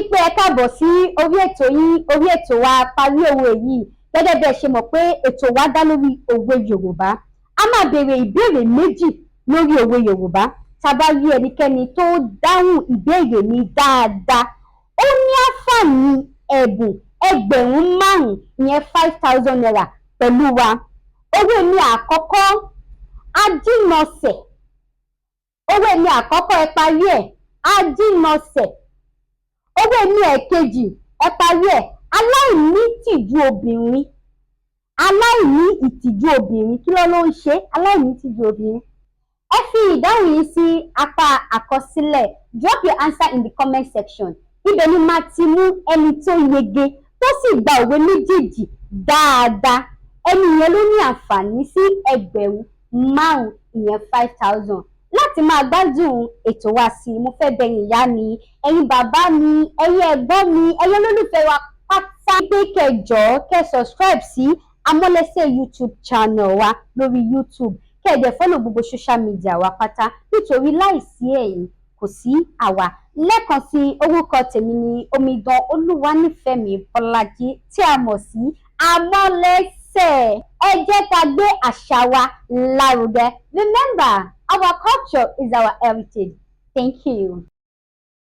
Yín pé ẹ káàbọ̀ sí orí ètò yín, orí ètò wa, Parí Òwe yìí. Gẹ́gẹ́ bí ẹ ṣe mọ̀ pé ètò wa dá lórí òwe Yorùbá, a máa béèrè ìbéèrè méjì lórí òwe Yorùbá. Tá a bá rí ẹnikẹ́ni tó dáhùn ìbéèrè mi dáadáa, ó ní àǹfààní ẹ̀bùn 5,000, ìyẹn ₦5,000 pẹ̀lú wa. Òwe mi àkọ́kọ́, ajínasẹ̀. Òwe mi àkọ́kọ́, ẹ parí ẹ̀, ajínasẹ̀. Òwe mi ẹ̀kejì, ẹ parí ẹ̀, aláìní ìtìjú obìnrin. Aláìní ìtìjú obìnrin, kí ló ń ṣe aláìní ìtìjú obìnrin? Ẹ fi ìdáhùn yìí sí apá àkọsílẹ̀. Drop your answer in the comment section. Ibẹ̀ ni máa ti mú ẹni tó yege, tó sì gba òwe méjèèjì dáadáa. Ẹni yẹn ló ní àǹfààní sí 5,000, ìyẹn 5,000. Láti máa gbádùn ètò wa sí, mo fẹ́ bẹ̀ yín, ìyá mi, ẹ̀yin bàbá mi, ẹ̀yin ẹ̀gbọ́n mi, ẹ̀yin olólùfẹ́ wa pátá, pé kẹ́ jọ̀ọ́, kẹ́ subscribe sí Amọ́lẹ́sẹ̀ YouTube channel wa lórí YouTube, kẹ́ ẹ dẹ̀ follow gbogbo social media wa pátá, nítorí láìsí ẹ̀yin, kò sí àwa. Lẹ́ẹ̀kan sí, orúkọ tèmi ni Omidan Olúwanífẹ̀mí Bọ́lájí, tí a mọ̀ sí Amọ́lẹ́sẹ̀. Ẹ jẹ́ ká gbé àṣà wa lárugẹ. Remember, our culture is our heritage. Thank you.